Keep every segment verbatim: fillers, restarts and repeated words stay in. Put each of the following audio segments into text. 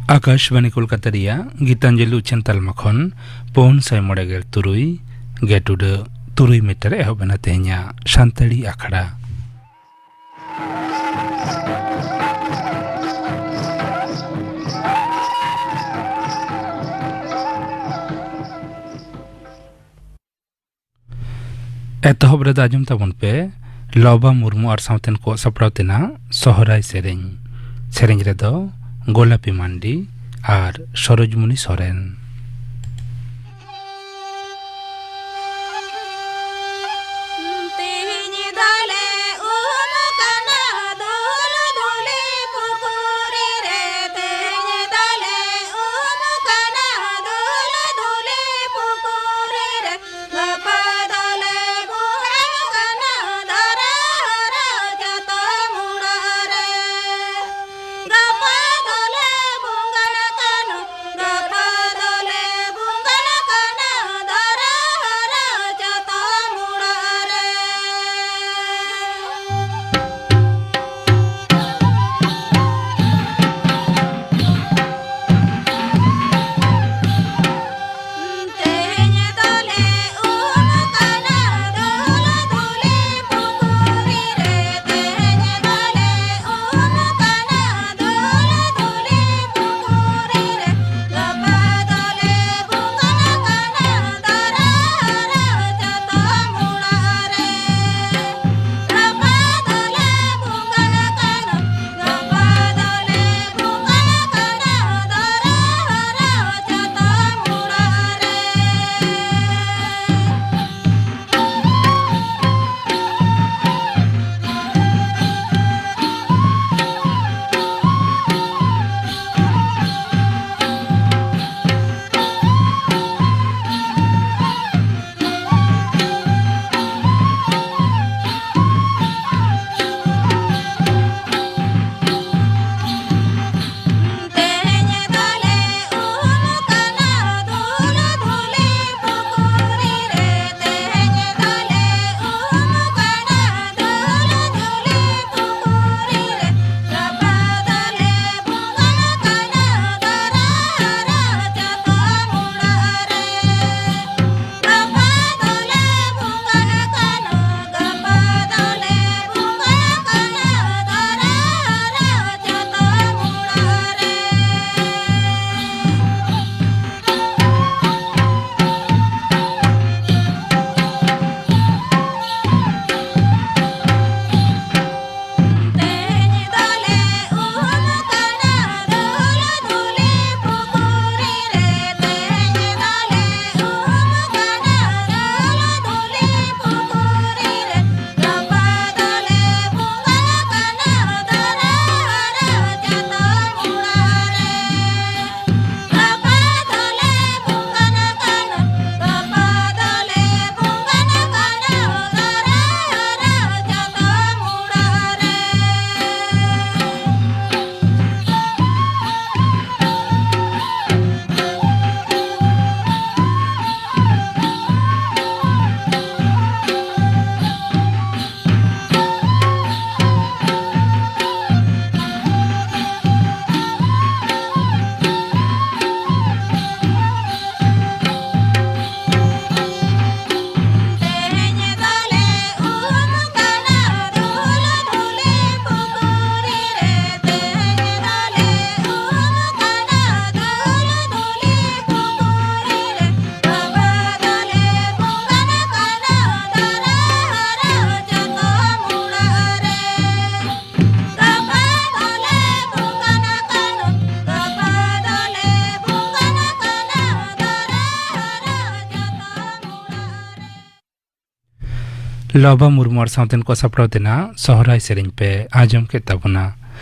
ᱟᱠᱟᱥᱵᱟᱱᱤ ᱠᱳᱞᱠᱟᱛᱟ ᱨᱮᱭᱟᱜ ᱜᱤᱛᱟᱧᱡᱚᱞᱤ ᱩᱪᱷᱟᱹᱱ ᱛᱟᱞᱢᱟ ᱠᱷᱚᱱ ᱯᱩᱱ ᱥᱟᱭ ᱢᱚᱬᱮ ᱜᱮᱞ ᱛᱩᱨᱩᱭ ᱜᱮᱴ ᱩᱰᱟᱹᱜ ᱛᱩᱨᱩᱭ ᱢᱤᱴᱟᱨ ᱮᱦᱚᱵ ᱮᱱᱟ ᱛᱮᱦᱮᱧᱟᱜ ᱥᱟᱱᱛᱟᱲᱤ ᱟᱠᱷᱲᱟ᱾ ᱮᱛᱚᱦᱚᱵ ᱨᱮᱫᱚ ᱟᱸᱡᱚᱢ ᱛᱟᱵᱚᱱ ᱯᱮ ᱞᱚᱵᱟ ᱢᱩᱨᱢᱩ ᱟᱨ ᱥᱟᱶᱛᱮᱱ ᱠᱚ ᱥᱟᱯᱲᱟᱣ ᱛᱮᱱᱟᱜ ᱥᱚᱦᱨᱟᱭ ᱥᱮᱨᱮᱧ᱾ ᱥᱮᱨᱮᱧ ᱨᱮᱫᱚ ᱜᱳᱞᱟᱯᱤ ᱢᱟᱱᱰᱤ ᱟᱨ ᱥᱚᱨᱳᱡᱽᱢᱩᱱᱤ ᱥᱚᱨᱮᱱ᱾ ᱛᱮᱦᱮᱧ ᱫᱚᱞᱮ ᱩᱢ ᱠᱟᱱᱟ ᱫᱩᱞ ᱫᱩᱞᱤ ᱯᱩᱠᱷᱩᱨᱤ ᱨᱮ, ᱛᱮᱦᱮᱧ ᱫᱚᱞᱮ ᱩᱢ ᱠᱟᱱᱟ ᱫᱩᱞ ᱫᱩᱞᱤ ᱯᱩᱠᱷᱩᱨᱤ ᱨᱮ, ᱜᱟᱯᱟ ᱫᱚᱞᱮ ᱵᱚᱸᱜᱟ ᱠᱟᱱᱟ ᱫᱟᱨᱟ ᱦᱟᱨᱟ ᱪᱟᱛᱚᱢ ᱚᱲᱟᱜ ᱨᱮ, ᱜᱟᱯᱟ ᱫᱚᱞᱮ ᱵᱚᱸᱜᱟ ᱠᱟᱱᱟ, ᱜᱟᱯᱟ ᱫᱚᱞᱮ ᱞᱚᱵᱟ ᱢᱩᱨᱢᱩ ᱟᱨ ᱥᱟᱶᱛᱮᱱ ᱠᱚ ᱥᱟᱯᱲᱟᱣ ᱛᱮᱱᱟᱜ ᱥᱚᱦᱨᱟᱭ ᱥᱮᱨᱮᱧ ᱯᱮ ᱟᱸᱡᱚᱢ ᱠᱮᱫ ᱛᱟᱵᱚᱱᱟ᱾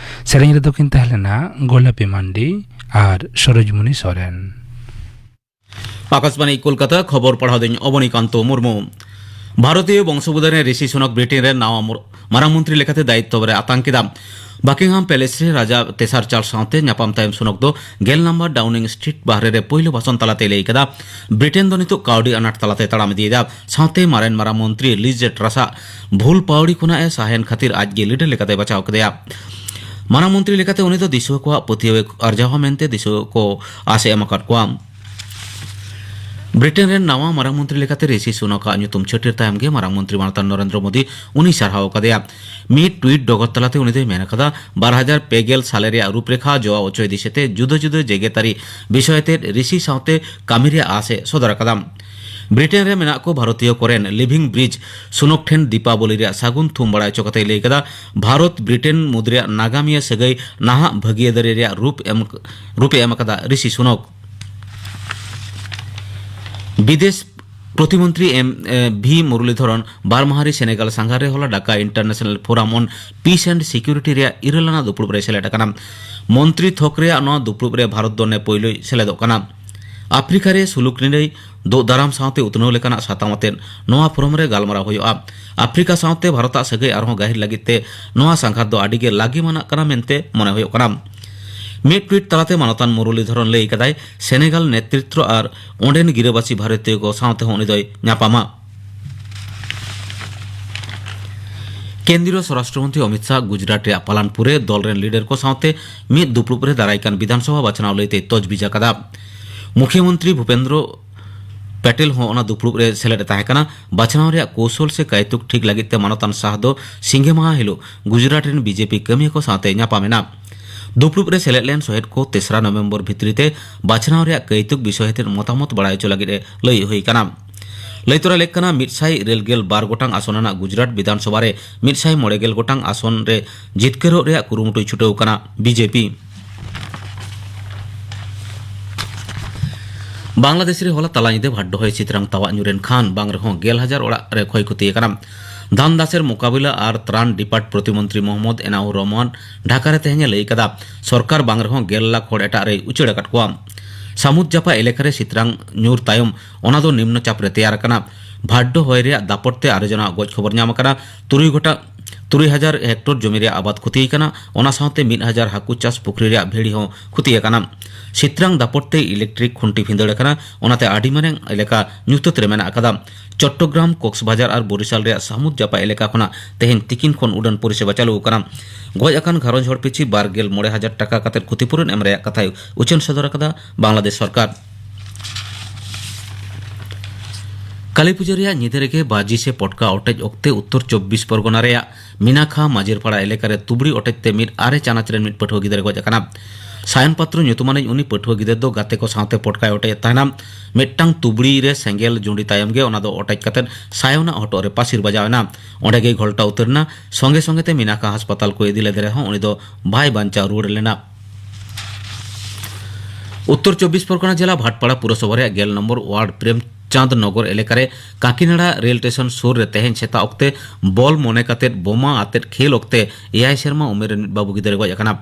ᱥᱮᱨᱮᱧ ᱨᱮᱫᱚ ᱠᱤᱱ ᱛᱟᱦᱮᱸ ᱞᱮᱱᱟ ᱜᱳᱞᱟᱯᱤ ᱢᱟᱱᱰᱤ ᱟᱨ ᱥᱚᱨᱳᱡᱽᱢᱩᱱᱤ ᱥᱚᱨᱮᱱ᱾ ᱟᱠᱟᱥᱵᱟᱬᱤ ᱠᱳᱞᱠᱟᱛᱟ, ᱠᱷᱚᱵᱚᱨ ᱯᱟᱲᱦᱟᱣ ᱫᱟᱹᱧ ᱚᱵᱚᱱᱤᱠᱟᱱᱛᱚ ᱢᱩᱨᱢᱩ᱾ ᱵᱷᱟᱨᱚᱛᱤᱭᱚ ᱵᱚᱝᱥᱚᱵᱩᱫᱷ ᱨᱮᱱ ᱨᱤᱥᱤ ᱥᱩᱱᱚᱠ ᱵᱨᱤᱴᱮᱱ ᱨᱮᱱ ᱱᱟᱣᱟ ᱢᱩᱨ-, ᱢᱟᱨᱟᱝ ᱢᱚᱱᱛᱨᱤ ᱞᱮᱠᱟᱛᱮ ᱫᱟᱭᱤᱛᱛᱚ ᱨᱮ ᱟᱛᱟᱝ ᱠᱮᱫᱟ᱾ ᱵᱟᱠᱤᱝᱦᱟᱢ ᱯᱮᱞᱮᱥ ᱨᱮ ᱨᱟᱡᱟ ᱛᱮᱥᱟᱨ ᱪᱟᱨᱞᱥ ᱥᱟᱶᱛᱮ ᱧᱟᱯᱟᱢ ᱛᱟᱭᱚᱢ ᱥᱩᱱᱚᱠ ᱫᱚ ᱜᱮᱞ ᱱᱟᱢᱵᱟᱨ ᱰᱟᱣᱱᱤᱝ ᱥᱴᱨᱤᱴ ᱵᱟᱦᱨᱮ ᱨᱮ ᱯᱳᱭᱞᱳ ᱵᱷᱟᱥᱚᱱ ᱛᱟᱞᱟᱛᱮᱭ ᱞᱟᱹᱭ ᱠᱟᱫᱟ, ᱵᱨᱤᱴᱮᱱ ᱫᱚ ᱱᱤᱛᱚᱜ ᱠᱟᱹᱣᱰᱤ ᱟᱱᱟᱴ ᱛᱟᱞᱟᱛᱮ ᱛᱟᱲᱟᱢ ᱤᱫᱤᱭᱮᱫᱟ᱾ ᱥᱟᱶᱛᱮ ᱢᱟᱨᱮᱱ ᱢᱟᱨᱟᱝ ᱢᱚᱱᱛᱨᱤ ᱞᱤᱡ ᱴᱨᱟᱥᱟᱜ ᱵᱷᱩᱞ ᱯᱟᱹᱣᱲᱤ ᱠᱷᱚᱱᱟᱜ ᱮ ᱥᱟᱦᱮᱱ ᱠᱷᱟᱹᱛᱤᱨ ᱟᱡ ᱜᱮ ᱞᱤᱰᱟᱨ ᱞᱮᱠᱟᱛᱮ ᱵᱟᱪᱷᱟᱣ ᱠᱮᱫᱮᱭᱟ᱾ ᱢᱟᱨᱟᱝ ᱢᱚᱱᱛᱨᱤ ᱞᱮᱠᱟᱛᱮ ᱩᱱᱤ ᱫᱚ ᱫᱤᱥᱩᱣᱟᱹ ᱠᱚᱣᱟᱜ ᱯᱟᱹᱛᱭᱟᱹᱣ ᱮ ᱟᱨᱡᱟᱣᱟ ᱢᱮᱱᱛᱮ ᱫᱤᱥᱩᱣᱟᱹ ᱠᱚ ᱟᱥ ᱮ ᱮᱢ ᱟᱠᱟᱫ ᱠᱚᱣᱟ᱾ ᱵᱨᱤᱴᱮᱱ ᱨᱮᱱ ᱱᱟᱣᱟ ᱢᱟᱨᱟᱝ ᱢᱚᱱᱛᱨᱤ ᱞᱮᱠᱟᱛᱮ ᱨᱤᱥᱤ ᱥᱩᱱᱟᱠ ᱟᱜ ᱧᱩᱛᱩᱢ ᱪᱷᱟᱹᱴᱭᱟᱹᱨ ᱛᱟᱭᱚᱢ ᱜᱮ ᱢᱟᱨᱟᱝ ᱢᱚᱱᱛᱨᱤ ᱢᱟᱱᱚᱛᱟᱱ ᱱᱚᱨᱮᱱᱫᱨᱚ ᱢᱳᱫᱤ ᱩᱱᱤᱭ ᱥᱟᱨᱦᱟᱣ ᱟᱠᱟᱫᱮᱭᱟ᱾ ᱢᱤᱫ ᱴᱩᱭᱤᱴ ᱰᱚᱜᱚᱨ ᱛᱟᱞᱟᱛᱮ ᱩᱱᱤ ᱫᱚᱭ ᱢᱮᱱ ᱟᱠᱟᱫᱟ, ᱵᱟᱨ ᱦᱟᱡᱟᱨ ᱯᱮ ᱜᱮᱞ ᱥᱟᱞᱮ ᱨᱮᱭᱟᱜ ᱨᱩᱯᱨᱮᱠᱷᱟ ᱡᱚᱣᱟ ᱚᱪᱚᱭ ᱫᱤᱥᱟᱹᱛᱮ ᱡᱩᱫᱟᱹ ᱡᱩᱫᱟᱹ ᱡᱮᱜᱮᱛᱟᱹᱨᱤ ᱵᱤᱥᱚᱭ ᱟᱛᱮ ᱨᱤᱥᱤ ᱥᱟᱶᱛᱮ ᱠᱟᱹᱢᱤ ᱨᱮᱭᱟᱜ ᱟᱸᱥ ᱮ ᱥᱚᱫᱚᱨ ᱟᱠᱟᱫᱟ᱾ ᱵᱨᱤᱴᱮᱱ ᱨᱮ ᱢᱮᱱᱟᱜ ᱠᱚ ᱵᱷᱟᱨᱚᱛᱤᱭᱚ ᱠᱚᱨᱮᱱ ᱞᱤᱵᱷᱤᱝ ᱵᱨᱤᱡᱽ ᱥᱩᱱᱚᱠ ᱴᱷᱮᱱ ᱫᱤᱯᱟᱵᱚᱞᱤ ᱨᱮᱭᱟᱜ ᱥᱟᱹᱜᱩᱱ ᱛᱷᱩᱢ ᱵᱟᱲᱟᱭ ᱦᱚᱪᱚ ᱠᱟᱛᱮᱭ ᱞᱟᱹᱭ ᱠᱟᱫᱟ, ᱵᱷᱟᱨᱚᱛ ᱵᱨᱤᱴᱮᱱ ᱢᱩᱫᱽ ᱨᱮᱭᱟᱜ ᱱᱟᱜᱟᱢᱤᱭᱟᱹ ᱥᱟᱹᱜᱟᱹᱭ ᱱᱟᱦᱟᱜ ᱵᱷᱟᱹᱜᱤᱭᱟᱹ ᱫᱟᱨᱮ ᱨᱮᱭᱟᱜ ᱨᱩᱯ ᱮᱢ, ᱨᱩᱯ ᱮ ᱮᱢ ᱟᱠᱟᱫᱟ ᱨᱤᱥᱤ ᱥᱩᱱᱚᱠ᱾ ᱵᱤᱫᱮᱥ ᱯᱨᱚᱛᱤᱢᱚᱱᱛᱨᱤ ᱮᱢ, ᱮ, ᱵᱷᱤ ᱢᱩᱨᱞᱤᱫᱷᱚᱨᱚᱱ ᱵᱟᱨ ᱢᱟᱦᱟᱨᱤ ᱥᱮᱱᱮᱜᱟᱞ ᱥᱟᱸᱜᱷᱟᱨ ᱨᱮ ᱦᱚᱞᱟ Dhaka International Forum on Peace and Security ᱨᱮᱭᱟᱜ ᱤᱨᱟᱹᱞ ᱟᱱᱟᱜ ᱫᱩᱯᱲᱩᱵ ᱨᱮ ᱥᱮᱞᱮᱫ ᱟᱠᱟᱱᱟ᱾ ᱢᱚᱱᱛᱨᱤ ᱛᱷᱚᱠ ᱨᱮᱭᱟᱜ ᱱᱚᱣᱟ ᱫᱩᱯᱲᱩᱵ ᱨᱮ ᱵᱷᱟᱨᱚᱛ ᱫᱚ ᱱᱮ ᱯᱳᱭᱞᱳᱭ ᱥᱮᱞᱮᱫᱚᱜ ᱠᱟᱱᱟ᱾ ᱟᱯᱷᱨᱤᱠᱟ ᱨᱮ ᱥᱩᱞᱩᱠ ᱱᱤᱨᱟᱹᱭ ᱫᱳᱜ ᱫᱟᱨᱟᱢ ᱥᱟᱶᱛᱮ ᱩᱛᱱᱟᱹᱣ ᱞᱮᱠᱟᱱᱟᱜ ᱥᱟᱛᱟᱢ ᱟᱛᱮᱫ ᱱᱚᱣᱟ ᱯᱷᱳᱨᱟᱢ ᱨᱮ ᱜᱟᱞᱢᱟᱨᱟᱣ ᱦᱩᱭᱩᱜᱼᱟ᱾ ᱟᱯᱷᱨᱤᱠᱟ ᱥᱟᱶᱛᱮ ᱵᱷᱟᱨᱚᱛᱟᱜ ᱥᱟᱹᱜᱟᱹᱭ ᱟᱨᱦᱚᱸ ᱜᱟᱹᱦᱤᱨ ᱞᱟᱹᱜᱤᱫ ᱛᱮ ᱱᱚᱣᱟ ᱥᱟᱸᱜᱷᱟᱨ ᱫᱚ ᱟᱹᱰᱤ ᱜᱮ ᱞᱟᱹᱜᱤᱢᱟᱱᱟᱜ ᱠᱟᱱᱟ ᱢᱮᱱᱛᱮ ᱢᱚᱱᱮ ᱦᱩᱭᱩᱜ ᱠᱟᱱᱟ᱾ ᱢᱤᱫ ᱴᱩᱭᱤᱴ ᱛᱟᱞᱟᱛᱮ ᱢᱟᱱᱚᱛᱟᱱ ᱢᱩᱨᱞᱤᱫᱷᱚᱨᱚᱱ ᱞᱟᱹᱭ ᱠᱟᱫᱟᱭ, ᱥᱮᱱᱮᱜᱟᱞ ᱱᱮᱛᱨᱤᱛᱵ ᱟᱨ ᱚᱸᱰᱮᱱ ᱜᱤᱨᱟᱹᱵᱟᱹᱥᱤ ᱵᱷᱟᱨᱚᱛᱤᱭᱚ ᱠᱚ ᱥᱟᱶᱛᱮ ᱦᱚᱸ ᱩᱱᱤ ᱫᱚᱭ ᱧᱟᱯᱟᱢᱟ᱾ ᱠᱮᱱᱫᱨᱤᱭᱚ ᱥᱚᱨᱟᱥᱴᱨᱚ ᱢᱚᱱᱛᱨᱤ ᱚᱢᱤᱛ ᱥᱟᱦ ᱜᱩᱡᱽᱨᱟᱴ ᱨᱮᱭᱟᱜ ᱯᱟᱞᱟᱱᱯᱩᱨ ᱨᱮ ᱫᱚᱞ ᱨᱮᱱ ᱞᱤᱰᱟᱨ ᱠᱚ ᱥᱟᱶᱛᱮ ᱢᱤᱫ ᱫᱩᱯᱲᱩᱵ ᱨᱮ ᱫᱟᱨᱟᱭ ᱠᱟᱱ ᱵᱤᱫᱷᱟᱱᱥᱚᱵᱷᱟ ᱵᱟᱪᱷᱱᱟᱣ ᱞᱟᱹᱭᱛᱮ ᱛᱚᱡᱵᱤᱡ ᱟᱠᱟᱫᱟ᱾ ᱢᱩᱠᱷᱭᱚᱢᱚᱱᱛᱨᱤ ᱵᱷᱩᱯᱮᱱᱫᱨᱚ ᱯᱮᱴᱮᱞ ᱦᱚᱸ ᱚᱱᱟ ᱫᱩᱯᱲᱩᱵ ᱨᱮ ᱥᱮᱞᱮᱫ ᱮ ᱛᱟᱦᱮᱸ ᱠᱟᱱᱟ᱾ ᱵᱟᱪᱷᱱᱟᱣ ᱨᱮᱭᱟᱜ ᱠᱳᱣᱥᱚᱞ ᱥᱮ ᱠᱟᱹᱭᱛᱩᱠ ᱴᱷᱤᱠ ᱞᱟᱹᱜᱤᱫ ᱛᱮ ᱢᱟᱱᱚᱛᱟᱱ ᱥᱟᱦ ᱫᱚ ᱥᱤᱸᱜᱮ ᱢᱟᱦᱟ ᱦᱤᱞᱳᱜ ᱜᱩᱡᱽᱨᱟᱴ ᱨᱮᱱ ᱵᱤᱡᱮᱯᱤ ᱠᱟᱹᱢᱤᱭᱟᱹ ᱠᱚ ᱥᱟᱶᱛᱮ ᱧᱟᱯᱟᱢ ᱮᱱᱟ᱾ ᱫᱩᱯᱲᱩᱵ ᱨᱮ ᱥᱮᱞᱮᱫ ᱞᱮᱱ ᱥᱚᱦᱮᱫ ᱠᱚ ᱛᱮᱥᱨᱟ ᱱᱚᱵᱷᱮᱢᱵᱚᱨ ᱵᱷᱤᱛᱨᱤ ᱛᱮ ᱵᱟᱪᱷᱱᱟᱣ ᱨᱮᱭᱟᱜ ᱠᱟᱹᱭᱛᱩᱠ ᱵᱤᱥᱚᱭ ᱟᱛᱮ ᱢᱚᱛᱟᱢᱚᱛ ᱵᱟᱲᱟᱭ ᱦᱚᱪᱚ ᱞᱟᱹᱜᱤᱫ ᱮ ᱞᱟᱹᱭ ᱦᱩᱭ ᱠᱟᱱᱟ᱾ ᱞᱟᱹᱭ ᱛᱚᱨᱟ ᱞᱮᱠ ᱠᱟᱱᱟ, ᱢᱤᱫ ᱥᱟᱭ ᱤᱨᱟᱹᱞ ᱜᱮᱞ ᱵᱟᱨ ᱜᱚᱴᱟᱝ ᱟᱥᱚᱱ ᱟᱱᱟᱜ ᱜᱩᱡᱽᱨᱟᱴ ᱵᱤᱫᱷᱟᱱ ᱥᱚᱵᱷᱟ ᱨᱮ ᱢᱤᱫ ᱥᱟᱭ ᱢᱚᱬᱮ ᱜᱮᱞ ᱜᱚᱴᱟᱝ ᱟᱥᱚᱱ ᱨᱮ ᱡᱤᱛᱠᱟᱹᱨᱚᱜ ᱨᱮᱭᱟᱜ ᱠᱩᱨᱩᱢᱩᱴᱩᱭ ᱪᱷᱩᱴᱟᱹᱣ ᱠᱟᱱᱟ ᱵᱤᱡᱮᱯᱤ᱾ ᱵᱟᱝᱞᱟᱫᱮᱥ ᱨᱮ ᱦᱚᱞᱟ ᱛᱟᱞᱟ ᱧᱤᱫᱟᱹ ᱵᱷᱟᱰᱰᱚ ᱦᱚᱭ ᱥᱤᱛᱨᱟᱝ ᱛᱟᱣᱟᱜ ᱧᱩᱨᱮᱱ ᱠᱷᱟᱱ ᱵᱟᱝ ᱨᱮᱦᱚᱸ ᱜᱮᱞ ᱦᱟᱡᱟᱨ ᱚᱲᱟᱜ ᱨᱮ ᱠᱷᱚᱭ ᱠᱷᱚᱛᱤ ᱟᱠᱟᱱᱟ᱾ ᱫᱷᱟᱱ ᱫᱟᱥᱮᱨ ᱢᱳᱠᱟᱵᱤᱞᱟ ᱟᱨ ᱛᱨᱟᱱ ᱰᱤᱯᱟᱨᱴ ᱯᱨᱚᱛᱤᱢᱚᱱᱛᱨᱤ ᱢᱚᱦᱚᱢᱢᱚᱫᱽ ᱮᱱᱟᱣᱩᱨ ᱨᱚᱦᱢᱟᱱ ᱰᱷᱟᱠᱟ ᱨᱮ ᱛᱮᱦᱮᱧ ᱮ ᱞᱟᱹᱭ ᱠᱟᱫᱟ, ᱥᱚᱨᱠᱟᱨ ᱵᱟᱝ ᱨᱮᱦᱚᱸ ᱜᱮᱞ ᱞᱟᱠᱷ ᱦᱚᱲ ᱮᱴᱟᱜ ᱨᱮᱭ ᱩᱪᱟᱹᱲ ᱟᱠᱟᱫ ᱠᱚᱣᱟ᱾ ᱥᱟᱹᱢᱩᱫ ᱡᱟᱯᱟ ᱮᱞᱟᱠᱟ ᱨᱮ ᱥᱤᱛᱨᱟᱝ ᱧᱩᱨ ᱛᱟᱭᱚᱢ ᱚᱱᱟ ᱫᱚ ᱱᱤᱢᱱᱚ ᱪᱟᱯ ᱨᱮ ᱛᱮᱭᱟᱨ ᱟᱠᱟᱱᱟ᱾ ᱵᱷᱟᱰᱰᱚ ᱦᱚᱭ ᱨᱮᱭᱟᱜ ᱫᱟᱯᱚᱴ ᱛᱮ ᱟᱨᱮ ᱡᱚᱱᱟᱜ ᱜᱚᱡ ᱠᱷᱚᱵᱚᱨ ᱧᱟᱢ ᱟᱠᱟᱱᱟ᱾ ᱛᱩᱨᱩᱭ ᱜᱚᱴᱟᱝ ᱛᱩᱨᱩᱭ ᱦᱟᱡᱟᱨ ᱦᱮᱠᱴᱚᱨ ᱡᱚᱢᱤ ᱨᱮᱭᱟᱜ ᱟᱵᱟᱫ ᱠᱷᱚᱛᱤ ᱟᱠᱟᱱᱟ᱾ ᱚᱱᱟ ᱥᱟᱶᱛᱮ ᱢᱤᱫ ᱦᱟᱡᱟᱨ ᱦᱟᱹᱠᱩ ᱪᱟᱥ ᱯᱩᱠᱷᱨᱤ ᱨᱮᱭᱟᱜ ᱵᱷᱤᱲᱤ ᱦᱚᱸ ᱠᱷᱚᱛᱤ ᱟᱠᱟᱱᱟ᱾ ᱥᱤᱛᱨᱟᱝ ᱫᱟᱯᱚᱴ ᱛᱮ ᱤᱞᱮᱠᱴᱨᱤᱠ ᱠᱷᱩᱱᱴᱤ ᱵᱷᱤᱸᱫᱟᱹᱲ ᱟᱠᱟᱱᱟ, ᱚᱱᱟᱛᱮ ᱟᱹᱰᱤ ᱢᱟᱨᱟᱝ ᱮᱞᱟᱠᱟ ᱧᱩᱛᱟᱹᱛ ᱨᱮ ᱢᱮᱱᱟᱜ ᱟᱠᱟᱫᱟ᱾ ᱪᱚᱴᱴᱚᱜᱨᱟᱢ, ᱠᱚᱠᱥᱵᱟᱡᱟᱨ ᱟᱨ ᱵᱚᱨᱤᱥᱟᱞ ᱨᱮᱭᱟᱜ ᱥᱟᱹᱢᱩᱫ ᱡᱟᱯᱟᱜ ᱮᱞᱟᱠᱟ ᱠᱷᱚᱱᱟᱜ ᱛᱮᱦᱮᱧ ᱛᱤᱠᱤᱱ ᱠᱷᱚᱱ ᱩᱰᱟᱹᱱ ᱯᱚᱨᱤᱥᱮᱵᱟ ᱪᱟᱹᱞᱩ ᱟᱠᱟᱱᱟ᱾ ᱜᱚᱡ ᱟᱠᱟᱱ ᱜᱷᱟᱨᱚᱸᱡᱽ ᱦᱚᱲ ᱯᱤᱪᱷᱤ ᱵᱟᱨ ᱜᱮᱞ ᱢᱚᱬᱮ ᱦᱟᱡᱟᱨ ᱴᱟᱠᱟ ᱠᱟᱛᱮ ᱠᱷᱚᱛᱤᱯᱩᱨᱚᱱ ᱮᱢ ᱨᱮᱭᱟᱜ ᱠᱟᱛᱷᱟᱭ ᱩᱪᱷᱟᱹᱱ ᱥᱚᱫᱚᱨ ᱟᱠᱟᱫᱟ ᱵᱟᱝᱞᱟᱫᱮᱥ ᱥᱚᱨᱠᱟᱨ᱾ ᱠᱟᱹᱞᱤ ᱯᱩᱡᱟᱹ ᱨᱮᱭᱟᱜ ᱧᱤᱫᱟᱹ ᱨᱮᱜᱮ ᱵᱟᱹᱡᱤ ᱥᱮ ᱯᱚᱴᱠᱟ ᱚᱴᱮᱡ ᱚᱠᱛᱮ ᱩᱛᱛᱚᱨ ᱪᱚᱵᱵᱤᱥ ᱯᱚᱨᱜᱚᱱᱟ ᱨᱮᱭᱟᱜ ᱢᱤᱱᱟᱠᱷᱟ ᱢᱟᱡᱷᱤᱨᱯᱟᱲᱟ ᱮᱞᱟᱠᱟ ᱨᱮ ᱛᱩᱵᱲᱤ ᱚᱴᱮᱡ ᱛᱮ ᱢᱤᱫ ᱟᱨᱮ ᱪᱟᱱᱟᱪ ᱨᱮᱱ ᱢᱤᱫ ᱯᱟᱹᱴᱷᱩᱣᱟᱹ ᱜᱤᱫᱽᱨᱟᱹ ᱜᱚᱡ ᱟᱠᱟᱱᱟ᱾ ᱥᱟᱭᱚᱱ ᱯᱟᱛᱨᱚ ᱧᱩᱛᱩᱢᱟᱱᱤᱡ ᱩᱱᱤ ᱯᱟᱹᱴᱷᱩᱣᱟᱹ ᱜᱤᱫᱽᱨᱟᱹ ᱫᱚ ᱜᱟᱛᱮ ᱠᱚ ᱥᱟᱶᱛᱮ ᱯᱚᱴᱠᱟᱭ ᱚᱴᱮᱡ ᱮᱫ ᱛᱟᱦᱮᱱᱟ᱾ ᱢᱤᱫᱴᱟᱝ ᱛᱩᱵᱲᱤ ᱨᱮ ᱥᱮᱸᱜᱮᱞ ᱡᱩᱸᱰᱤ ᱛᱟᱭᱚᱢ ᱜᱮ ᱚᱱᱟ ᱫᱚ ᱚᱴᱮᱡ ᱠᱟᱛᱮ ᱥᱟᱭᱚᱱᱟᱜ ᱦᱚᱴᱚᱜ ᱨᱮ ᱯᱟᱹᱥᱤᱨ ᱵᱟᱡᱟᱣ ᱮᱱᱟ᱾ ᱚᱸᱰᱮ ᱜᱮᱭ ᱜᱷᱚᱞᱴᱟᱣ ᱩᱛᱟᱹᱨ ᱮᱱᱟ᱾ ᱥᱚᱸᱜᱮ ᱥᱚᱸᱜᱮ ᱛᱮ ᱢᱤᱱᱟᱠᱷᱟ ᱦᱟᱥᱯᱟᱛᱟᱞ ᱠᱚ ᱤᱫᱤ ᱞᱮᱫᱮ ᱨᱮᱦᱚᱸ ᱩᱱᱤ ᱫᱚ ᱵᱟᱭ ᱵᱟᱧᱪᱟᱣ ᱨᱩᱣᱟᱹᱲ ᱞᱮᱱᱟ᱾ ᱩᱛᱛᱚᱨ ᱪᱚᱵᱵᱤᱥ ᱯᱚᱨᱜᱚᱱᱟ ᱡᱮᱞᱟ ᱵᱷᱟᱴᱯᱟᱲᱟ ᱯᱩᱨᱚᱥᱚᱵᱷᱟ ᱨᱮᱭᱟᱜ ᱜᱮᱞ ᱱᱚᱢᱵᱚᱨ ᱣᱟᱨᱰ ᱯᱨᱮᱢᱪᱟᱸᱫᱽ ᱱᱚᱜᱚᱨ ᱮᱞᱟᱠᱟ ᱨᱮ ᱠᱟᱸᱠᱤᱱᱟᱲᱟ ᱨᱮᱞ ᱥᱴᱮᱥᱚᱱ ᱥᱩᱨ ᱨᱮ ᱛᱮᱦᱮᱧ ᱥᱮᱛᱟᱜ ᱚᱠᱛᱮ ᱵᱚᱞ ᱢᱚᱱᱮ ᱠᱟᱛᱮ ᱵᱳᱢᱟ ᱟᱛᱮᱫ ᱠᱷᱮᱞ ᱚᱠᱛᱮ ᱮᱭᱟᱭ ᱥᱮᱨᱢᱟ ᱩᱢᱮᱨ ᱨᱮᱱ ᱢᱤᱫ ᱵᱟᱹᱵᱩ ᱜᱤᱫᱽᱨᱟᱹ ᱜᱚᱡ ᱟᱠᱟᱱᱟ᱾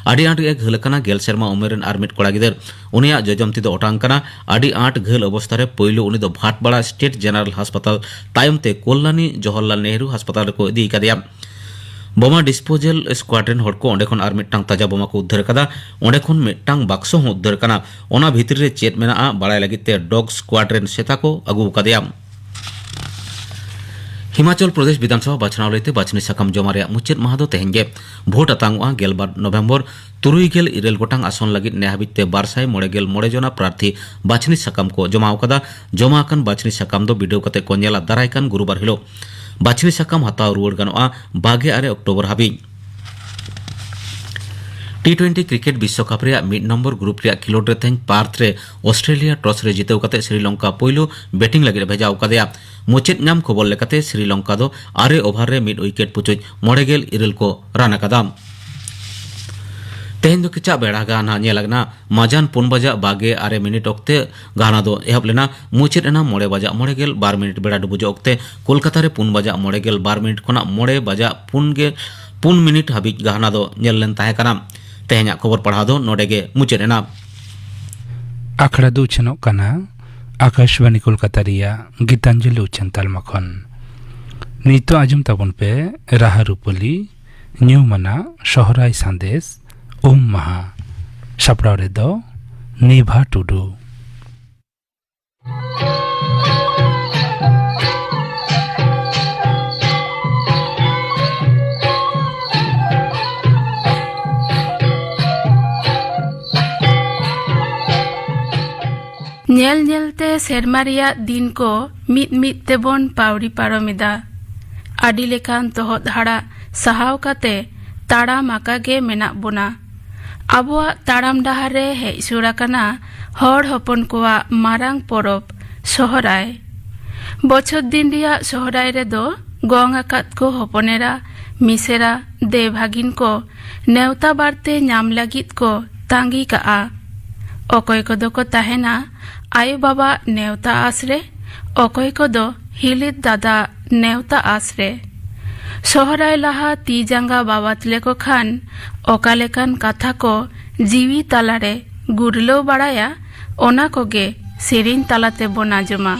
ᱟᱹᱰᱤ ᱟᱸᱴ ᱜᱮ ᱜᱷᱟᱹᱞ ᱟᱠᱟᱱᱟ ᱜᱮᱞ ᱥᱮᱨᱢᱟ ᱩᱢᱮᱨ ᱨᱮᱱ ᱟᱨ ᱢᱤᱫ ᱠᱚᱲᱟ ᱜᱤᱫᱟᱹᱨ᱾ ᱩᱱᱤᱭᱟᱜ ᱡᱚᱡᱚᱢ ᱛᱤ ᱫᱚ ᱚᱴᱟᱝ ᱟᱠᱟᱱᱟ᱾ ᱟᱹᱰᱤ ᱟᱸᱴ ᱜᱷᱟᱹᱞ ᱚᱵᱚᱥᱛᱷᱟ ᱨᱮ ᱯᱳᱭᱞᱳ ᱩᱱᱤ ᱫᱚ ᱵᱷᱟᱴᱯᱟᱲᱟ ᱥᱴᱮᱴ ᱡᱮᱱᱟᱨᱟᱞ ᱦᱟᱥᱯᱟᱛᱟᱞ, ᱛᱟᱭᱚᱢ ᱛᱮ ᱠᱚᱞᱞᱟᱱᱤ ᱡᱚᱣᱟᱦᱚᱨᱞᱟᱞ ᱱᱮᱦᱨᱩ ᱦᱟᱥᱯᱟᱛᱟᱞ ᱨᱮᱠᱚ ᱤᱫᱤ ᱟᱠᱟᱫᱮᱭᱟ᱾ ᱵᱳᱢᱟ ᱰᱤᱥᱯᱳᱡᱟᱞ ᱥᱠᱣᱟᱰ ᱨᱮᱱ ᱦᱚᱲ ᱠᱚ ᱚᱸᱰᱮ ᱠᱷᱚᱱ ᱟᱨ ᱢᱤᱫᱴᱟᱝ ᱛᱟᱡᱟ ᱵᱳᱢᱟ ᱠᱚ ᱩᱫᱽᱫᱷᱟᱹᱨ ᱟᱠᱟᱫᱟ᱾ ᱚᱸᱰᱮ ᱠᱷᱚᱱ ᱢᱤᱫᱴᱟᱝ ᱵᱟᱠᱥᱚ ᱦᱚᱸ ᱩᱫᱽᱫᱷᱟᱹᱨ ᱟᱠᱟᱱᱟ᱾ ᱚᱱᱟ ᱵᱷᱤᱛᱨᱤ ᱨᱮ ᱪᱮᱫ ᱢᱮᱱᱟᱜᱼᱟ, ᱵᱟᱲᱟᱭ ᱞᱟᱹᱜᱤᱫ ᱛᱮ ᱰᱚᱜᱽ ᱥᱠᱣᱟᱰ ᱨᱮᱱ ᱥᱮᱛᱟ ᱠᱚ ᱟᱹᱜᱩ ᱟᱠᱟᱫᱮᱭᱟ᱾ ᱦᱤᱢᱟᱪᱚᱞ ᱯᱨᱚᱫᱮᱥ ᱵᱤᱫᱷᱟᱱᱥᱚᱵᱷᱟ ᱵᱟᱪᱷᱱᱟᱣ ᱞᱟᱹᱭᱛᱮ ᱵᱟᱪᱷᱱᱤ ᱥᱟᱠᱟᱢ ᱡᱚᱢᱟ ᱨᱮᱭᱟᱜ ᱢᱩᱪᱟᱹᱫ ᱢᱟᱦᱟ ᱫᱚ ᱛᱮᱦᱮᱧ ᱜᱮ᱾ ᱵᱷᱳᱴ ᱟᱛᱟᱝᱚᱜᱼᱟ ᱜᱮᱞᱵᱟᱨ ᱱᱚᱵᱷᱮᱢᱵᱚᱨ᱾ ᱛᱩᱨᱩᱭ ᱜᱮᱞ ᱤᱨᱟᱹᱞ ᱜᱚᱴᱟᱝ ᱟᱥᱚᱱ ᱞᱟᱹᱜᱤᱫ ᱱᱮ ᱦᱟᱹᱵᱤᱡ ᱛᱮ ᱵᱟᱨ ᱥᱟᱭ ᱢᱚᱬᱮ ᱜᱮᱞ ᱢᱚᱬᱮ ᱡᱚᱱᱟ ᱯᱨᱟᱨᱛᱷᱤ ᱵᱟᱪᱷᱱᱤ ᱥᱟᱠᱟᱢ ᱠᱚ ᱡᱚᱢᱟ ᱟᱠᱟᱫᱟ᱾ ᱡᱚᱢᱟ ᱟᱠᱟᱱ ᱵᱟᱪᱷᱱᱤ ᱥᱟᱠᱟᱢ ᱫᱚ ᱵᱤᱰᱟᱹᱣ ᱠᱟᱛᱮ ᱠᱚ ᱧᱮᱞᱟ ᱫᱟᱨᱟᱭ ᱠᱟᱱ ᱜᱩᱨᱩᱵᱟᱨ ᱦᱤᱞᱳᱜ᱾ ᱵᱟᱪᱷᱱᱤ ᱥᱟᱠᱟᱢ ᱦᱟᱛᱟᱣ ᱨᱩᱣᱟᱹᱲ ᱜᱟᱱᱚᱜᱼᱟ ᱵᱟᱜᱮ ᱟᱨᱮ ᱚᱠᱴᱳᱵᱚᱨ ᱦᱟᱹᱵᱤᱡ᱾ ᱴᱤ ᱴᱩᱭᱮᱱᱴᱤ ᱠᱨᱤᱠᱮᱴ ᱵᱤᱥᱥᱚᱠᱟᱯ ᱨᱮᱭᱟᱜ ᱢᱤᱫ ᱱᱚᱢᱵᱚᱨ ᱜᱨᱩᱯ ᱨᱮᱭᱟᱜ ᱠᱷᱮᱞᱳᱰ ᱨᱮ ᱛᱮᱦᱮᱧ ᱯᱟᱨᱛᱷ ᱨᱮ ᱚᱥᱴᱨᱮᱞᱤᱭᱟ ᱴᱚᱥ ᱨᱮ ᱡᱤᱛᱟᱹᱣ ᱠᱟᱛᱮ ᱥᱨᱤᱞᱚᱝᱠᱟ ᱯᱳᱭᱞᱳ ᱵᱮᱴᱤᱝ ᱞᱟᱹᱜᱤᱫ ᱮ ᱵᱷᱮᱡᱟ ᱟᱠᱟᱫᱮᱭᱟ᱾ ᱢᱩᱪᱟᱹᱫ ᱧᱟᱢ ᱠᱷᱚᱵᱚᱨ ᱞᱮᱠᱟᱛᱮ ᱥᱨᱤᱞᱚᱝᱠᱟ ᱫᱚ ᱟᱨᱮ ᱳᱵᱷᱟᱨ ᱨᱮ ᱢᱤᱫ ᱩᱭᱠᱮᱴ ᱯᱩᱪᱩᱡ ᱢᱚᱬᱮ ᱜᱮᱞ ᱤᱨᱟᱹᱞ ᱠᱚ ᱨᱟᱱ ᱟᱠᱟᱫᱟ᱾ ᱛᱮᱦᱮᱧ ᱫᱚ ᱠᱮᱪᱟᱜ ᱵᱮᱲᱟ ᱜᱟᱦᱱᱟ ᱧᱮᱞ ᱟᱠᱟᱱᱟ᱾ ᱢᱟᱡᱟᱱ ᱯᱩᱱ ᱵᱟᱡᱟᱜ ᱵᱟᱨᱜᱮᱞ ᱟᱨᱮ ᱢᱤᱱᱤᱴ ᱚᱠᱛᱮ ᱜᱟᱦᱱᱟ ᱫᱚ ᱮᱦᱚᱵ ᱞᱮᱱᱟ, ᱢᱩᱪᱟᱹᱫ ᱮᱱᱟ ᱢᱚᱬᱮ ᱵᱟᱡᱟᱜ ᱢᱚᱬᱮ ᱜᱮᱞ ᱵᱟᱨ ᱢᱤᱱᱤᱴ᱾ ᱵᱮᱲᱟ ᱰᱩᱵᱩᱡᱚᱜ ᱚᱠᱛᱮ ᱠᱳᱞᱠᱟᱛᱟ ᱨᱮ ᱯᱩᱱ ᱵᱟᱡᱟᱜ ᱢᱚᱬᱮ ᱜᱮᱞ ᱵᱟᱨ ᱢᱤᱱᱤᱴ ᱠᱷᱚᱱᱟᱜ ᱢᱚᱬᱮ ᱵᱟᱡᱟᱜ ᱯᱩᱱ ᱜᱮ, ᱯᱩᱱ ᱢᱤᱱᱤᱴ ᱦᱟᱹᱵᱤᱡ ᱜᱟᱦᱱᱟ ᱫᱚ ᱧᱮᱞ ᱞᱮᱱ ᱛᱟᱦᱮᱸ ᱠᱟᱱᱟ᱾ ᱛᱮᱦᱮᱧᱟᱜ ᱠᱷᱚᱵᱚᱨ ᱯᱟᱲᱦᱟᱣ ᱫᱚ ᱱᱚᱰᱮ ᱜᱮ ᱢᱩᱪᱟᱹᱫ ᱮᱱᱟ᱾ ᱟᱠᱷᱲᱟ ᱫᱚ ᱩᱪᱷᱟᱹᱱᱚᱜ ᱠᱟᱱᱟ ᱟᱠᱟᱥᱵᱟᱱᱤ ᱠᱳᱞᱠᱟᱛᱟ ᱨᱮᱭᱟᱜ ᱜᱤᱛᱟᱧᱡᱚᱞᱤ ᱩᱪᱷᱟᱹᱱ ᱛᱟᱞᱢᱟ ᱠᱷᱚᱱ᱾ ᱱᱤᱛᱚᱜ ᱟᱸᱡᱚᱢ ᱛᱟᱵᱚᱱ ᱯᱮ ᱨᱟᱦᱟ ᱨᱩᱯᱟᱹᱞᱤ, ᱧᱩᱢᱟᱱᱟᱜ ᱥᱚᱦᱨᱟᱭ ᱥᱟᱸᱫᱮᱥ, ᱩᱢ ᱢᱟᱦᱟ᱾ ᱥᱟᱯᱲᱟᱣ ᱨᱮᱫᱚ ᱱᱤᱵᱷᱟ ᱴᱩᱰᱩ᱾ ᱧᱮᱞ ᱧᱮᱞᱛᱮ ᱥᱮᱨᱢᱟ ᱨᱮᱭᱟᱜ ᱫᱤᱱ ᱠᱚ ᱢᱤᱫ ᱢᱤᱫ ᱛᱮᱵᱚᱱ ᱯᱟᱹᱣᱲᱤ ᱯᱟᱨᱚᱢ ᱮᱫᱟ᱾ ᱟᱹᱰᱤ ᱞᱮᱠᱟᱱ ᱛᱚᱦᱚᱫ ᱦᱟᱲᱟᱜ ᱥᱟᱦᱟᱣ ᱠᱟᱛᱮ ᱛᱟᱲᱟᱢ ᱟᱠᱟ ᱜᱮ ᱢᱮᱱᱟᱜ ᱵᱚᱱᱟ᱾ ᱟᱵᱚᱣᱟᱜ ᱛᱟᱲᱟᱢ ᱰᱟᱦᱟᱨ ᱨᱮ ᱦᱮᱡ ᱥᱩᱨ ᱟᱠᱟᱱᱟ ᱦᱚᱲ ᱦᱚᱯᱚᱱ ᱠᱚᱣᱟᱜ ᱢᱟᱨᱟᱝ ᱯᱚᱨᱚᱵᱽ, ᱥᱚᱦᱨᱟᱭ᱾ ᱵᱚᱪᱷᱚᱨ ᱫᱤᱱ ᱨᱮᱭᱟᱜ ᱥᱚᱦᱨᱟᱭ ᱨᱮᱫᱚ ᱜᱚᱝ ᱟᱠᱟᱫ ᱠᱚ ᱦᱚᱯᱚᱱᱮᱨᱟ, ᱢᱤᱥᱮᱨᱟ, ᱫᱮᱣ ᱵᱷᱟᱹᱜᱤᱱ ᱠᱚ ᱱᱮᱣᱛᱟ ᱵᱟᱨᱛᱮ ᱧᱟᱢ ᱞᱟᱹᱜᱤᱫ ᱠᱚ ᱛᱟᱸᱜᱤ ᱠᱟᱜᱼᱟ᱾ ᱚᱠᱚᱭ ᱠᱚᱫᱚ ᱠᱚ ᱛᱟᱦᱮᱱᱟ ᱟᱭᱳ ᱵᱟᱵᱟ ᱱᱮᱣᱛᱟ ᱟᱥ ᱨᱮ, ᱚᱠᱚᱭ ᱠᱚᱫᱚ ᱦᱤᱞᱤᱛ ᱫᱟᱫᱟ ᱱᱮᱣᱛᱟ ᱟᱥ ᱨᱮ᱾ ᱥᱚᱦᱨᱟᱭ ᱞᱟᱦᱟ ᱛᱤ ᱡᱟᱸᱜᱟ ᱵᱟᱵᱟᱫ ᱞᱮᱠᱚ ᱠᱷᱟᱱ ᱚᱠᱟ ᱞᱮᱠᱟᱱ ᱠᱟᱛᱷᱟ ᱠᱚ ᱡᱤᱣᱤ ᱛᱟᱞᱟᱨᱮ ᱜᱩᱨᱞᱟᱹᱣ ᱵᱟᱲᱟᱭᱟ, ᱚᱱᱟ ᱠᱚᱜᱮ ᱥᱮᱨᱮᱧ ᱛᱟᱞᱟ ᱛᱮᱵᱚᱱ ᱟᱸᱡᱚᱢᱟ᱾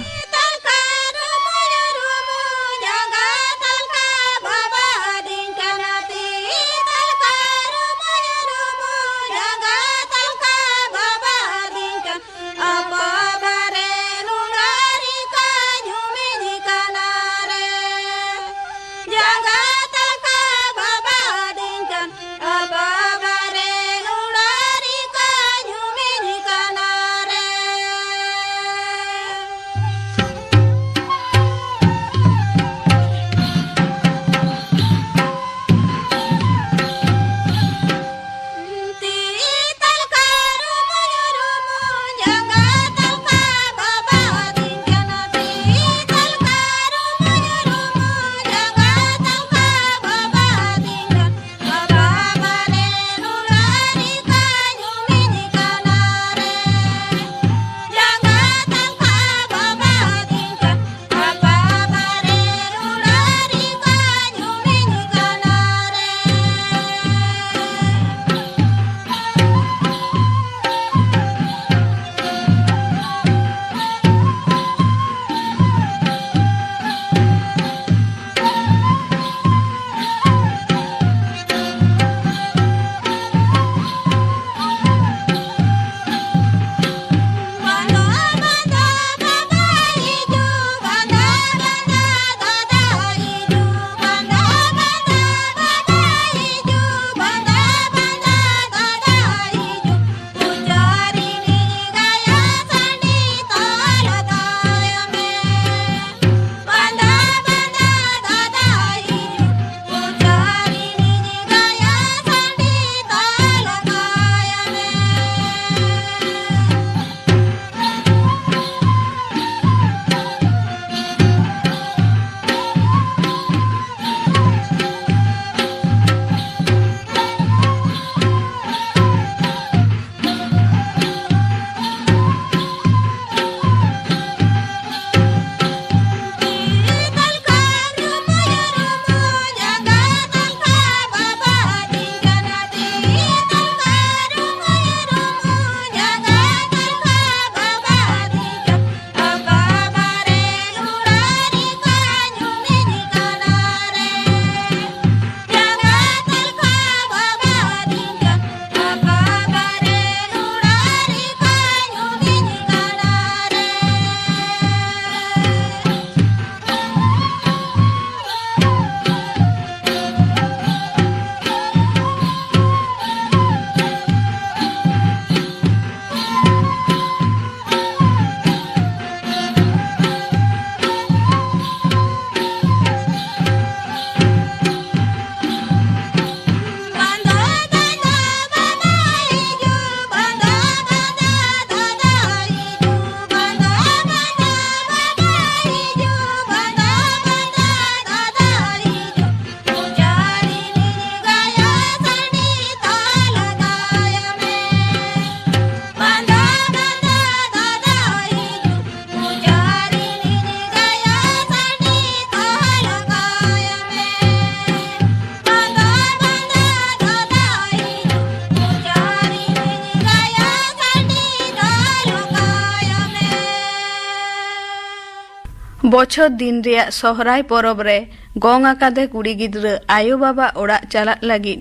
ᱵᱚᱪᱷᱚᱨ ᱫᱤᱱ ᱨᱮᱭᱟᱜ ᱥᱚᱦᱨᱟᱭ ᱯᱚᱨᱚᱵᱽ ᱨᱮ ᱜᱚᱝ ᱟᱠᱟᱫᱮ ᱠᱩᱲᱤ ᱜᱤᱫᱽᱨᱟᱹ ᱟᱭᱳ ᱵᱟᱵᱟ ᱚᱲᱟᱜ ᱪᱟᱞᱟᱜ ᱞᱟᱹᱜᱤᱫ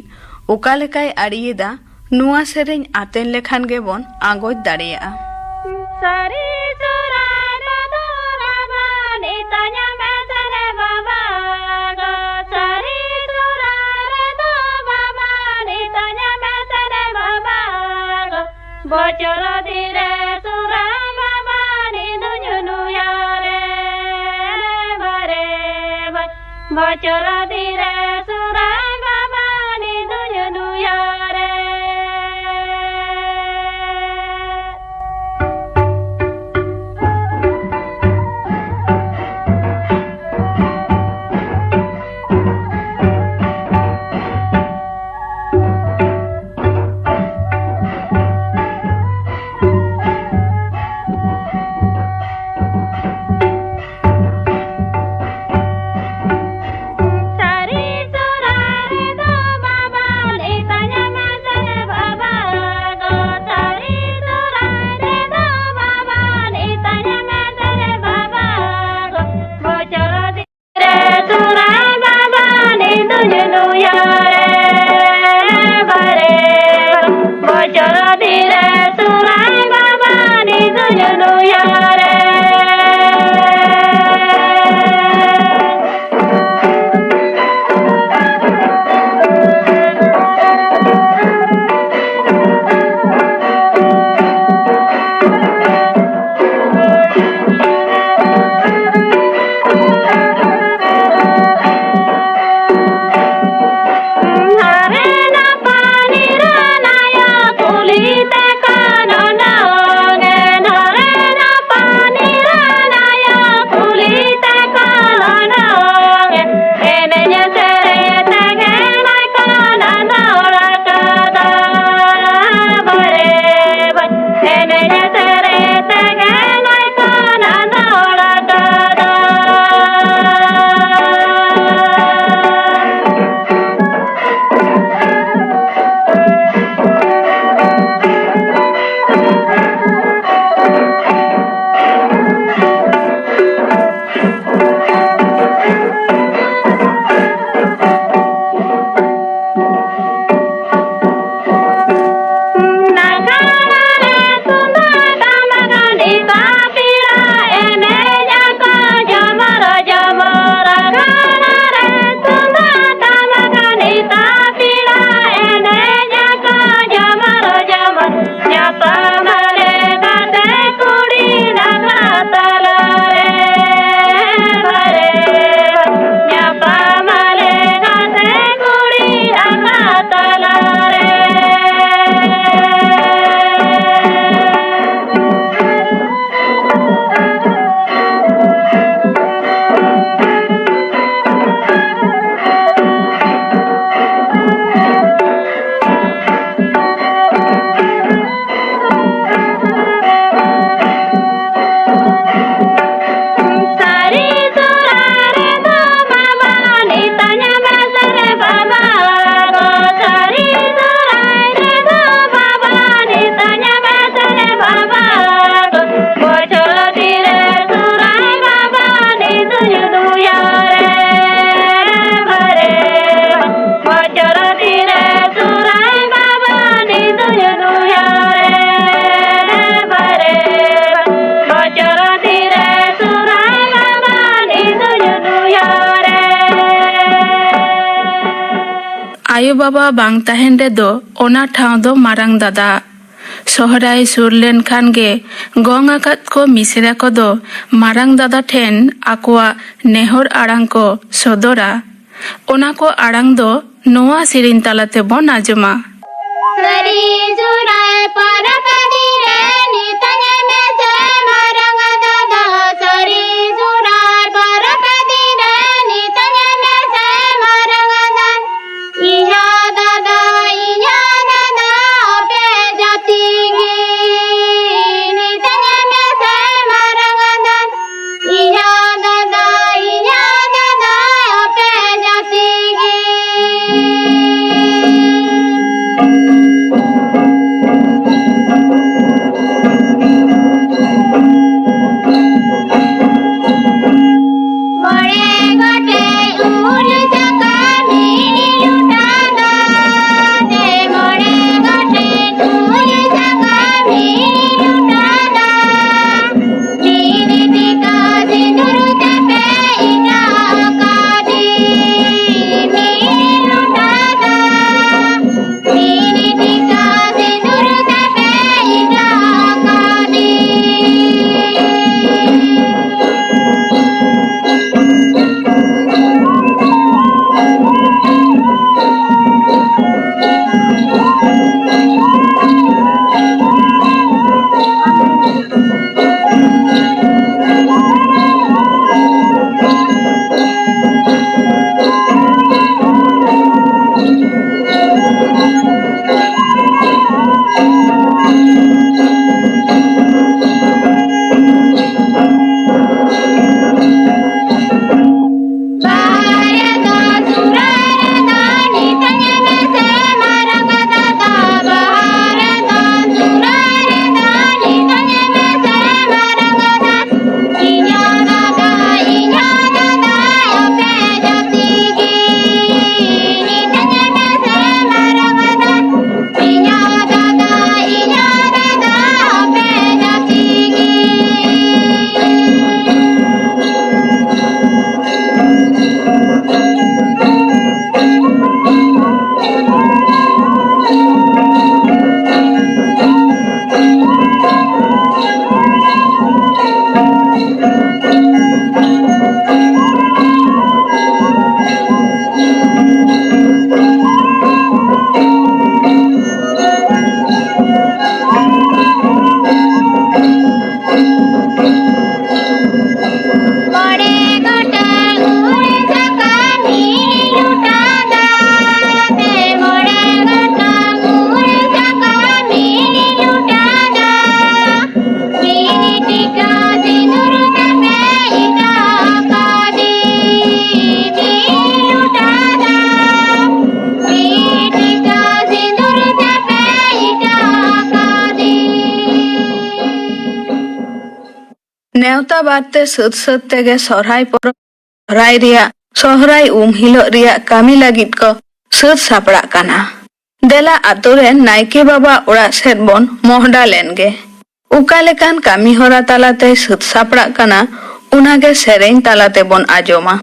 ᱚᱠᱟ ᱞᱮᱠᱟᱭ ᱟᱲᱮᱭᱮᱫᱟ, ᱱᱚᱣᱟ ᱥᱮᱨᱮᱧ ᱟᱛᱮᱱ ᱞᱮᱠᱷᱟᱱ ᱜᱮᱵᱚᱱ ᱟᱸᱜᱚᱪ ᱫᱟᱲᱮᱭᱟᱜᱼᱟ᱾ ᱥᱟᱹᱨᱤ ᱥᱚᱦᱨᱟᱭ ᱨᱮᱫᱚ ᱨᱟᱵᱟᱱ ᱤᱛᱟᱹ ᱧᱟᱢᱮ ᱥᱮᱱᱮ ᱵᱟᱵᱟ ᱜᱚ᱾ ᱥᱟᱹᱨᱤ ᱥᱚᱦᱨᱟᱭ ᱨᱮᱫᱚ ᱵᱟᱵᱟᱱ ᱤᱛᱟᱹ ᱧᱟᱢᱮ ᱥᱮᱱᱮ ᱵᱟᱵᱟ ᱜᱚ᱾ ᱵᱚᱪᱷᱚᱨ ᱫᱤᱱ ᱨᱮ ᱥᱚᱦᱨᱟᱭ ᱵᱟᱵᱟᱱ ᱤᱫᱩᱧ ᱱᱩᱭᱟᱨᱮ ᱵᱟᱨᱮ ᱵᱟᱨ᱾ ᱵᱚᱪᱷᱚᱨ ᱫᱤᱱ ᱨᱮ ᱥᱚᱦᱨᱟᱭ ᱵᱟᱵᱟᱱ ᱤᱫᱩᱧ ᱱᱩᱭᱟᱨᱮ᱾ ᱟᱭᱳ ᱵᱟᱵᱟ ᱵᱟᱝ ᱛᱟᱦᱮᱱ ᱨᱮᱫᱚ ᱚᱱᱟ ᱴᱷᱟᱶ ᱫᱚ ᱢᱟᱨᱟᱝ ᱫᱟᱫᱟ᱾ ᱥᱚᱦᱨᱟᱭ ᱥᱩᱨ ᱞᱮᱱᱠᱷᱟᱱ ᱜᱮ ᱜᱚᱝ ᱟᱠᱟᱫ ᱠᱚ ᱢᱤᱥᱨᱟ ᱠᱚᱫᱚ ᱢᱟᱨᱟᱝ ᱫᱟᱫᱟ ᱴᱷᱮᱱ ᱟᱠᱚᱣᱟᱜ ᱱᱮᱦᱚᱨ ᱟᱲᱟᱝ ᱠᱚ ᱥᱚᱫᱚᱨᱟ᱾ ᱚᱱᱟ ᱠᱚ ᱟᱲᱟᱝ ᱫᱚ ᱱᱚᱣᱟ ᱥᱮᱨᱮᱧ ᱛᱟᱞᱟ ᱛᱮᱵᱚᱱ ᱟᱸᱡᱚᱢᱟ᱾ ᱥᱟᱹᱨᱤ ᱥᱚᱦᱨᱟᱭ ᱯᱚᱨᱚᱵᱽ ᱫᱤᱱ ᱨᱮ ᱱᱤᱛᱟᱹᱧ ᱢᱮᱥᱮ ᱢᱟᱨᱟᱝ ᱫᱟᱫᱟ, ᱥᱟᱹᱨᱤ ᱥᱚᱦᱨᱟᱭ ᱯᱚᱨᱚᱵᱽ ᱫᱤᱱ ᱨᱮ ᱱᱤᱛᱟᱹᱧ ᱢᱮᱥᱮ ᱢᱟᱨᱟᱝ ᱫᱟᱫᱟ᱾ ᱤᱧᱟᱹᱜ ᱫᱟᱫᱟ, ᱤᱧᱟᱹᱜ ᱫᱟᱫᱟ, ᱟᱯᱮ ᱡᱟᱹᱛᱤ ᱜᱮ ᱱᱤᱛᱟᱹᱧ ᱢᱮᱥᱮ ᱢᱟᱨᱟᱝ ᱫᱟᱫᱟ᱾ ᱤᱧᱟᱹᱜ ᱫᱟᱫᱟ, ᱤᱧᱟᱹᱜ ᱫᱟᱫᱟ, ᱟᱯᱮ ᱡᱟᱹᱛᱤ ᱜᱮ᱾ ᱱᱮᱣᱛᱟ ᱵᱟᱨᱛᱮ ᱥᱟᱹᱛ ᱥᱟᱹᱛ ᱛᱮᱜᱮ ᱥᱚᱦᱨᱟᱭ ᱯᱚᱨᱚᱵᱽ, ᱥᱚᱦᱨᱟᱭ ᱨᱮᱭᱟᱜ, ᱥᱚᱦᱨᱟᱭ ᱩᱢ ᱦᱤᱞᱳᱜ ᱨᱮᱭᱟᱜ ᱠᱟᱹᱢᱤ ᱞᱟᱹᱜᱤᱫ ᱠᱚ ᱥᱟᱹᱛ ᱥᱟᱯᱲᱟᱜ ᱠᱟᱱᱟ᱾ ᱫᱮᱞᱟ ᱟᱛᱳ ᱨᱮᱱ ᱱᱟᱭᱠᱮ ᱵᱟᱵᱟ ᱚᱲᱟᱜ ᱥᱮᱫ ᱵᱚᱱ ᱢᱚᱦᱰᱟ ᱞᱮᱱ ᱜᱮ᱾ ᱚᱠᱟ ᱞᱮᱠᱟᱱ ᱠᱟᱹᱢᱤ ᱦᱚᱨᱟ ᱛᱟᱞᱟᱛᱮᱭ ᱥᱟᱹᱛ ᱥᱟᱯᱲᱟᱜ ᱠᱟᱱᱟ, ᱚᱱᱟᱜᱮ ᱥᱮᱨᱮᱧ ᱛᱟᱞᱟ ᱛᱮᱵᱚᱱ ᱟᱸᱡᱚᱢᱟ᱾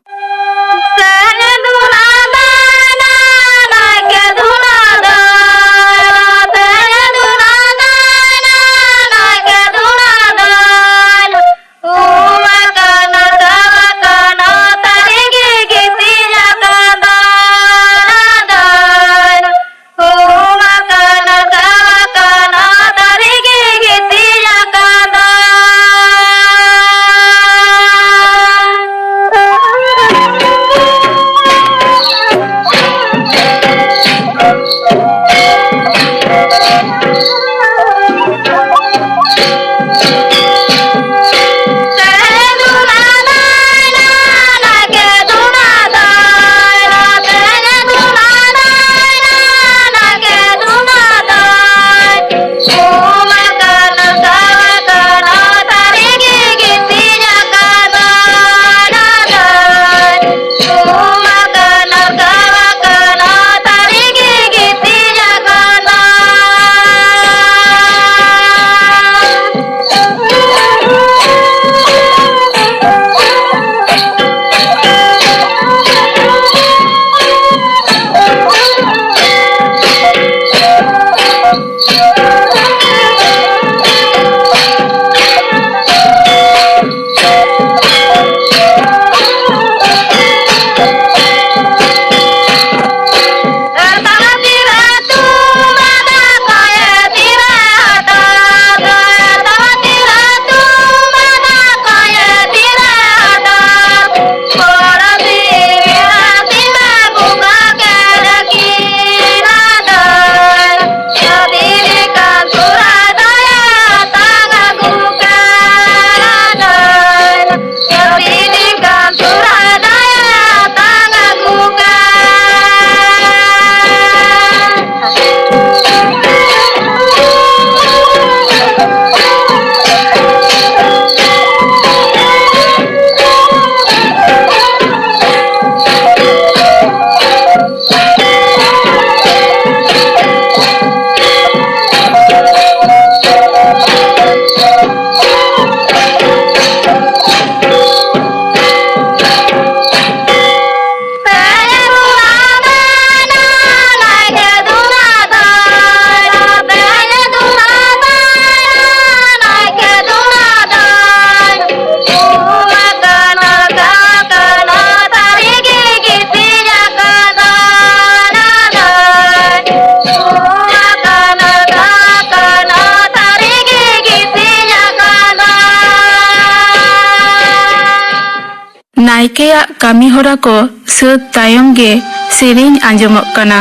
ᱱᱟᱭᱠᱮᱭᱟᱜ ᱠᱟᱹᱢᱤ ᱦᱚᱨᱟ ᱠᱚ ᱥᱟᱹᱛ ᱛᱟᱭᱚᱢ ᱜᱮ ᱥᱮᱨᱮᱧ ᱟᱸᱡᱚᱢᱚᱜ ᱠᱟᱱᱟ᱾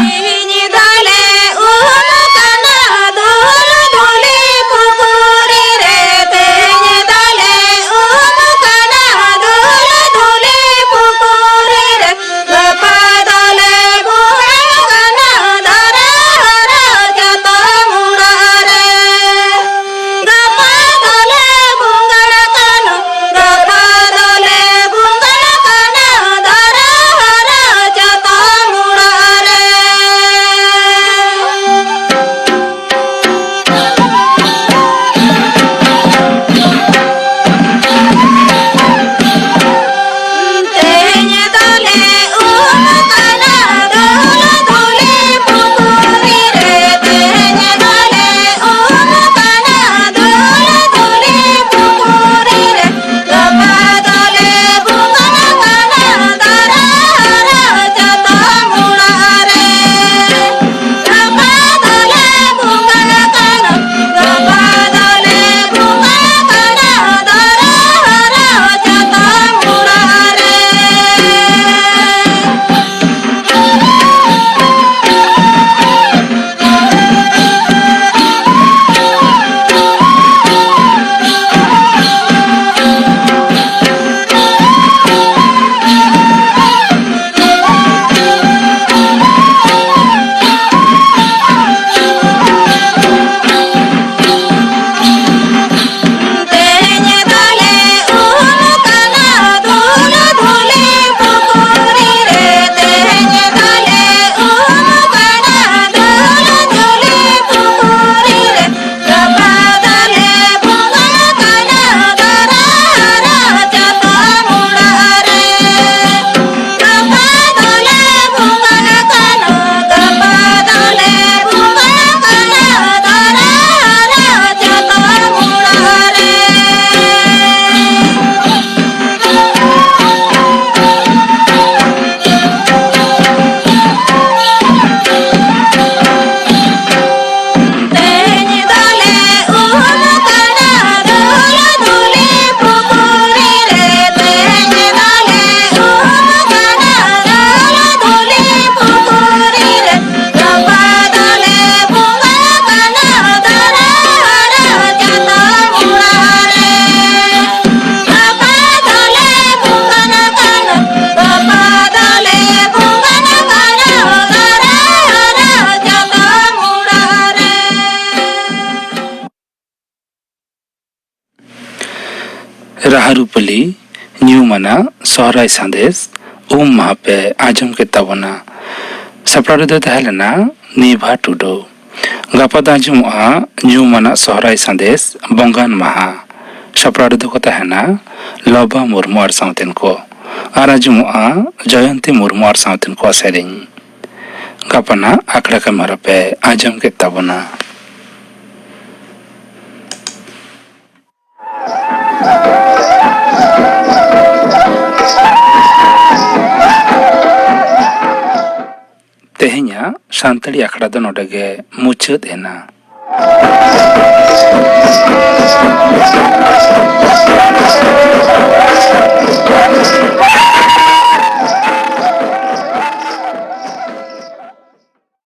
ᱫᱩᱯᱟᱹᱞᱤ ᱧᱩᱢᱟᱱᱟᱜ ᱥᱚᱦᱨᱟᱭ ᱥᱟᱸᱫᱮᱥ ᱩᱢ ᱢᱟᱦᱟ ᱯᱮ ᱟᱸᱡᱚᱢ ᱠᱮᱫ ᱛᱟᱵᱚᱱᱟ᱾ ᱥᱟᱯᱲᱟᱣ ᱨᱮᱫᱚ ᱛᱟᱦᱮᱸ ᱞᱮᱱᱟ ᱱᱤᱵᱷᱟ ᱴᱩᱰᱩ᱾ ᱜᱟᱯᱟ ᱫᱚ ᱟᱸᱡᱚᱢᱚᱜᱼᱟ ᱧᱩᱢᱟᱱᱟᱜ ᱥᱚᱦᱨᱟᱭ ᱥᱟᱸᱫᱮᱥ ᱵᱚᱸᱜᱟᱱ ᱢᱟᱦᱟ᱾ ᱥᱟᱯᱲᱟᱣ ᱨᱮᱫᱚ ᱠᱚ ᱛᱟᱦᱮᱱᱟ ᱞᱚᱵᱟ ᱢᱩᱨᱢᱩ ᱟᱨ ᱥᱟᱶᱛᱮᱱ ᱠᱚ, ᱟᱨ ᱟᱸᱡᱚᱢᱚᱜᱼᱟ ᱡᱚᱭᱚᱱᱛᱤ ᱢᱩᱨᱢᱩ ᱟᱨ ᱥᱟᱶᱛᱮᱱ ᱠᱚᱣᱟᱜ ᱥᱮᱨᱮᱧ᱾ ᱜᱟᱯᱟᱱᱟᱜ ᱟᱠᱷᱲᱟ ᱠᱟᱹᱢᱤ ᱦᱚᱨᱟ ᱯᱮ ᱟᱸᱡᱚᱢ ᱠᱮᱫ ᱛᱟᱵᱚᱱᱟ᱾ ᱛᱮᱦᱮᱧᱟᱜ ᱥᱟᱱᱛᱟᱲᱤ ᱟᱠᱷᱲᱟ ᱫᱚ ᱱᱚᱰᱮ ᱜᱮ ᱢᱩᱪᱟᱹᱫ ᱮᱱᱟ᱾